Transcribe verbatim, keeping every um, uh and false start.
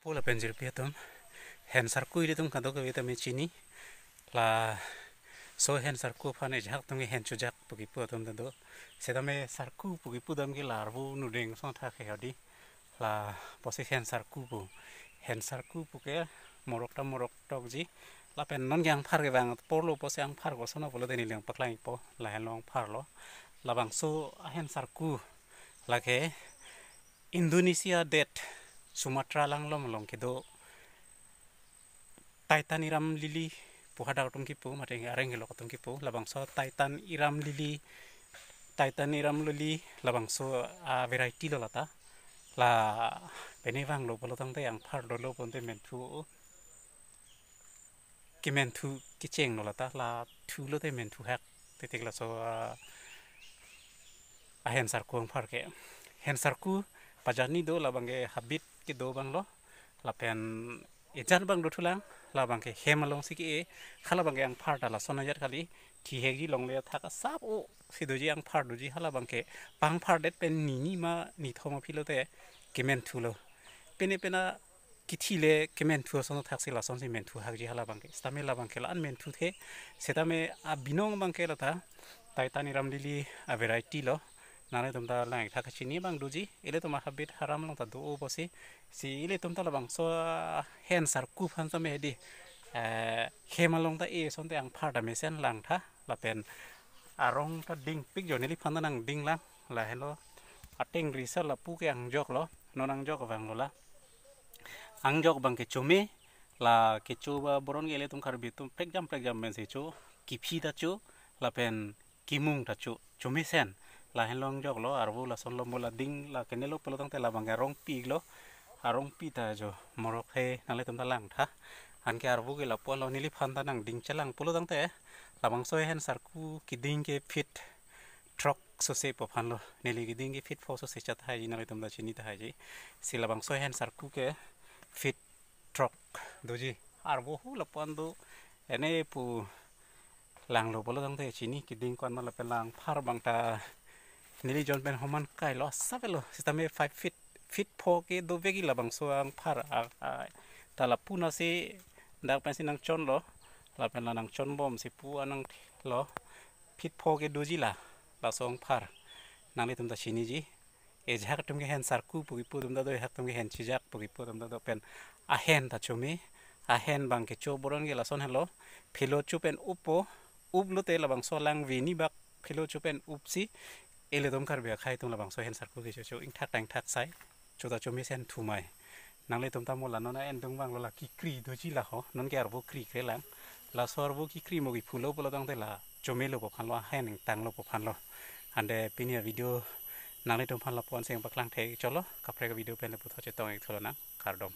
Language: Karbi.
Pu lapen jirpi atum, hen sarku ilitum kadokave tame chini. Laso hen sarku aphan ejahak atum ke hen chojak pu kipu atum ta do. Setame sarku pu kipu dam ke la arvo nudeng song thak he hadi. Lapusi hen sarku pu. Hen sarku pu ke morok ta morok tokji. Lapen non ke angphar ke vang porlo pusi angphar koson pulote neli nangpaklang-ikpo. Lahenlo angphar lo. Labangso ahen sarku lake Indonesia det Sumatra langlom along kedo Titan iram lily pu hadak atum kipu, mate areng kelok atum kipu, labangso Titan iram lily, Titan iram lily, labangso a variety lo lata. La pene vanglo pulo tangte angphar dolo ponte menthu, kementhu kecheng lo lata, la thulote menthu hak titik laso a, ahen sarku angphar ke. Hen sarku pajani do, labang ke habit kedo abang lo, lapen ejat abang do thulang, labang ke hem alongsi ke-e, halabang ke angphar ta lason ajat kali, thihekji longle athak asap o si doji, angphar doji, halabang ke pangphar det pen nini ma nithom aphi lote kementhu lo. Pene pena kithi le kementhu ason thaksi lasonsi menthu hakji halabang ke. Setame labang ke la-an menthu the. Setame abinong abang ke lata Titan iram lily a variety lo. Nanglitum ta lang-ik tha kachini abang doji. Ilitum ahabit haram along ta do-o pusi. Si ilitum ta labangso ahen sarku aphan tame hedi. Eh, hem along ta e asonte angphar ta mesen lang tha. Lapen arong ta dingpik jo, neliphan ta nangding lang. Lahenlo ateng risal lapu ke angjok lo. Non angjok abang lo la. Angjok abang ke chome, la kecho ba boron ke ilitum Karbi atum prekjam prekjam pensi cho, kiphi ta cho, lapen kimung ta cho, chomesen. Lahenlo angjok lo, arvo lason lo mo la ding, la kenelo pulo tangte labang ke arongpi lo, arongpi ta jo, morok he nanglitum ta lang tha. Anke arvo ke lapu lo, neliphan ta nangding chelang pulo tangte, labangso ahen sarku keding ke feet throk sose pu aphan lo. Neli keding ke feet pho sose chat haiji, nanglitum ta chini ta haiji. Si labangso ahen sarku ke feet throk doji. Arvo hu lapu-an do. Ene pu langlo pulo tangte chini, keding ko-an ma lapen la angphar abang ta neli jon pen homan kai lo, asap lo. Setame five feet, feet pho ke dovekji labangso angphar a, a, ta lapu nasi dak pensi nangchon lo. Lapen la nangchon bomsi pu anang lo. Feet pho ke doji la, laso angphar. Nanglitum ta chiniji. Ejahak atum ke hen sarku pu kipu atum ta do, ejahak atum ke hen chijak pu kipu atum ta do, pen ahen ta chome, ahen abang ke cho boron ke lason helo, phelo cho pen uppo, up lote labangso lang vini bak phelo cho pen upsi, ilitum Karbi akhei atum labangso hen sarku ke cho cho, ingthak ta ingthak sai, cho ta chomesen thumai. Nanglitum ta mo la non a-endung abang lo, la kekri doji la ho, non ke arvo kri kre lang. Laso arvo kekri mo kephulo pulo tangte la chomelo pu aphan lo, ahen ingtanglo pu aphan lo. Ante pini avideo nanglitum aphan lapu-an si nangpaklang thek cholo, kaprek avideo pen le puthot chetong-ik thulo nang, kardom.